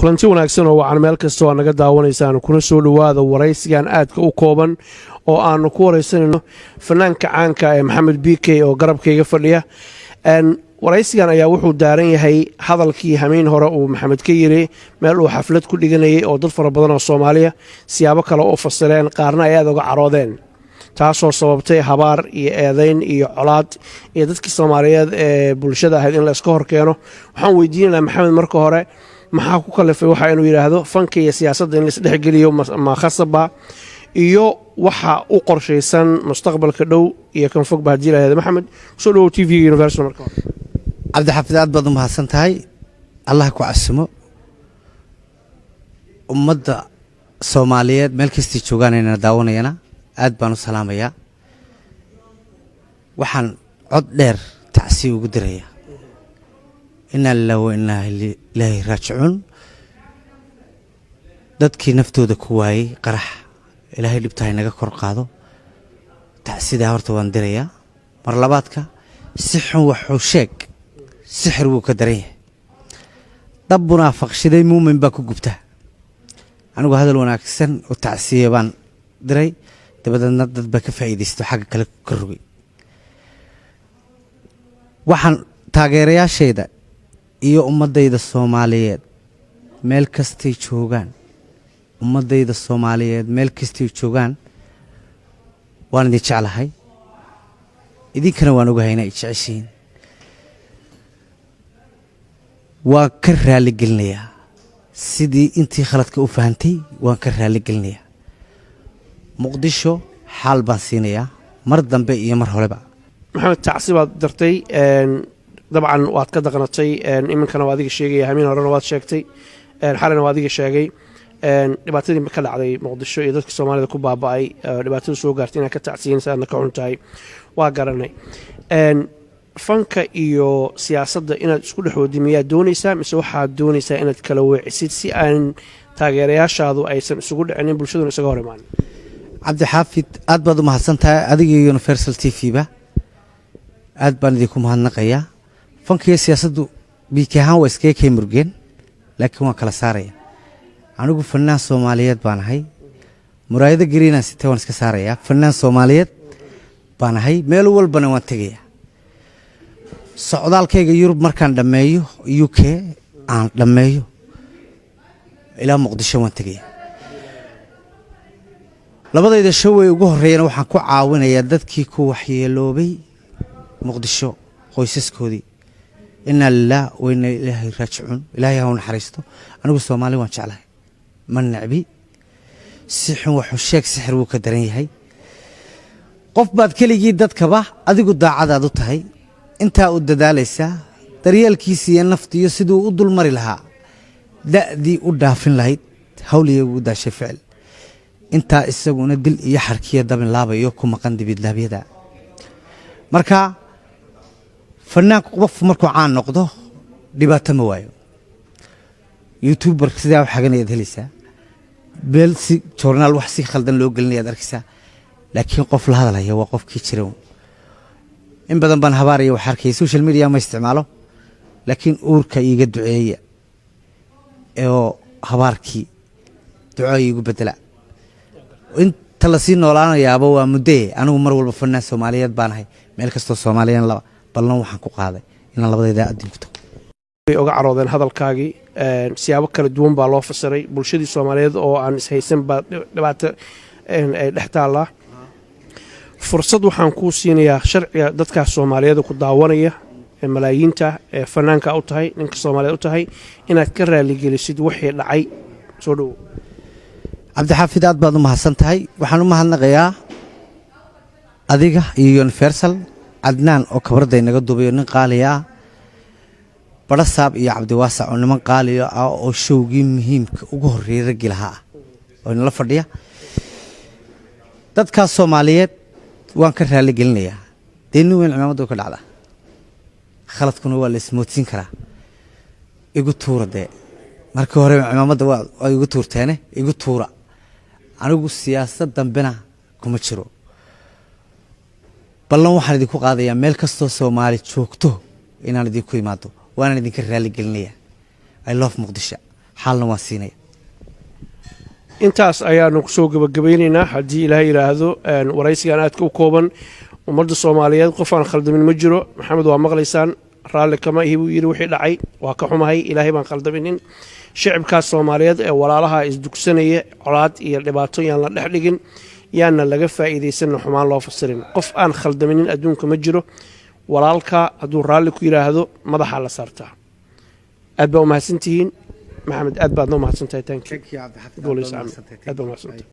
Kulanti wanaagsan oo wacan meel kasta oo naga daawanaysaan, kuna soo dhowaada waraysigan aadka u kooban oo aanu ku waraysanayno fanaanka caanka ee Maxamed BK oo garabkayga fadhiya. Waraysigan ayaa wuxuu daaran yahay hadalkii hameen hore uu Maxamed ka yiri meel uu xaflad ku dhiganayay, oo dad fara badan oo Soomaaliya siyaabo kale u fasireen, qaarna ay aad uga caroodeen, taasoo sababtay habaar iyo eedayn iyo colaad iyo dadkii Soomaaliyeed ee bulshada ahayd in la iska horkeeno. Waxaan weydiinaynaa Maxamed marka hore, maxaa ku kalifay waxa inuu yidhaahdo fanka iyo siyaasadda in laisdhexgeliyo ma khasaba, iyo waxa u qorshaysan mustaqbalka dhow iyo kan fogba haddii lahahdo? Maxamed, kusoo dhawow TV Universal marka hore. Cabdixaafid, aad baad u mahadsan tahay. Allah ku casumo. Ummadda Soomaaliyeed meel kastay joogaanayna daawanayana aad baan u salaamayaa. Waxaan cod dheer tacsiya ugu dirayaa, inaa lilah wa inaa ilaahi raajicuun, dadkii naftooda ku waayey qarax. Ilaahay dhibta haynaga kor qaado. Tacsidaa horta waan dirayaa. Mar labaadka, si xun waxuu sheeg sixir wuu ka daran yahay. Dab munaafaqshiday muumin baa ku gubta. Anigu hadal wanaagsan oo tacsiya baan diray, dabadeedna dad baa ka faa'iidaysto, xagga kale ka rogay. Waxaan taageerayaashayda iyo ummaddayda Soomaaliyeed meel kastay joogaan, ummaddayda Soomaaliyeed meel kastay joogaan, waan idin jeclahay, idinkana waan ogahay inay jeceshihiin. Waan ka raali gelinayaa sidii intii khaladka u fahantay, waan ka raali gelinayaa. Muqdisho xaal baan siinayaa mar dambe iyo mar horeba. Maxamed, tacsi baad dartay, dabcan waad ka daqnatay. Iminkana waa adiga sheegaya, hameen horena waad sheegtay, xalina waa adiga sheegay dhibaatadii ka dhacday Muqdisho iyo dadka Soomaalida ku baaba'ay, dhibaatada soo gaartay inaad ka tacsiyanaysa, aadna ka xun tahay, waa garanay. Fanka iyo siyaasadda inaad isku dhex wadi miyaad doonaysaa, mise waxaad doonaysaa inaad kala weecisid si aan taageerayaashaadu aysan isugu dhicinin, bulshaduna isaga hor imaanin? Cabdixaafid, aad baad u mahadsan tahay, adiga iyo Universal TV ba aad baan idinku mahadnaqayaa. Fanka iyo siyaasaddu BK ahaan waa iskaga kay murgeen, laakiin waan kala saaraya. Anigu fanaan Soomaaliyeed baan ahay. Muraayado gariinaan sitay waan iska saarayaa. Fanaan Soomaaliyeed baan ahay, meel walbana waan tegayaa. Socdaalkayga Yurub markaan dhammeeyo, UK aan dhammeeyo, ilaa Muqdisho waan tegaya. Labadayda showay ugu horreeyana waxaan ku caawinayaa dadkii ku waxyeeloobay Muqdisho, qoysaskoodii. Inaa lilah wa inaa ilaahi raajicuun. Ilaahay ha u naxariisto. Anigu Soomaali waan jeclahay, ma necbi. Si xun waxu sheeg sixir wuu ka daran yahay. Qof baad keligii dadkaba adigu daacadaad u tahay, intaa u dadaalaysaa daryeelkiisa iyo naftiiyo siduu u dulmari lahaa, da'dii u dhaafin lahayd, hawliya ugu daashay ficil, intaa isaguna dil iyo xarkiya dabin laabayo ku maqan dibidlaabyada. Marka fanaanku qof markuu caan noqdo dhibaato ma waayo. YouTuber sidaa u xaganayaad helaysaa, meel si joornaal wax si khaldan loo gelinayaad arkaysaa, laakiin qof la hadalaya waa qofkii jira. In badan baan habaaraya wax arkaya. Social media ma isticmaalo, laakiin uurka iiga duceeya oo habaarkii duco iigu bedela. Inta lasii noolaanayaaba waa muddee. Anigu mar walba fanaan Soomaaliyeed baan ahay, meel kastoo Soomaaliyan laba ballan waxaan ku qaaday inaan labadayda adduun ku tago. Bay oga caroodeen hadalkaagii, siyaabo kala duwan baa loo fasiray. Bulshadii Soomaaliyeed oo aan ishaysan baa dhibaato ay dhex taallaa. Fursad waxaan kuu siinayaa sharciga dadkaas Soomaaliyeed ku daawanaya ee malaayiinta ee fanaanka u tahay, ninka Soomaaliyeed u tahay, inaad ka raaligelisid wixii dhacay. Soo dhowow. Cabdixaafid, aad baad u mahadsan tahay. Waxaan u mahadnaqayaa adiga iyo Universal, Cadnaan oo kabarday naga duubayo, nin qaaliya ah, Barasaab iyo Cabdiwaasac oo niman qaaliya ah oo showgii muhiimka ugu horreeyay raggii lahaa ah oo inala fadhiya. Dadkaas Soomaaliyeed waan ka raali gelinayaa. Dee nin weyn cimaamadda ka dhacda, khaladkuna waa la ismoodsiin karaa. Igu tuura dee, markii hore cimaamadda waa igu tuurteene, igu tuura. Anigu siyaasad dambena kuma jiro. Ballan waxaan idinku qaadayaa meel kastoo Soomaali joogto inaan idinku imaado, waanaan idinka raali gelinayaa. I love Muqdisho. Xaalna waan siinaya. Intaas ayaanu kusoo gebagabaynaynaa, haddii Ilaahay yidhaahdo, waraysigan aadka u kooban. Ummadda Soomaaliyeed, qof aan khaldamin ma jiro. Maxamed waa maqlaysaan, raalli kama ihi buu yidhi wixii dhacay, waa ka xumahay, Ilaahay baan khaldaminin. Shicibkaas Soomaaliyeed ee walaalaha isdugsanaya, colaad iyo dhibaato yaan la dhex dhigin, yaana laga faa'iidaysanna, xumaan loo fasirin. Qof aan khaldaminin adduunka ma jiro. Walaalka hadduu raalli ku yidhaahdo, madaxaa la saartaa. Aad baa umahadsantihiin. Maxamed, aad baadna umahadsantahay. Thank you. Aad baa umahadsantahay.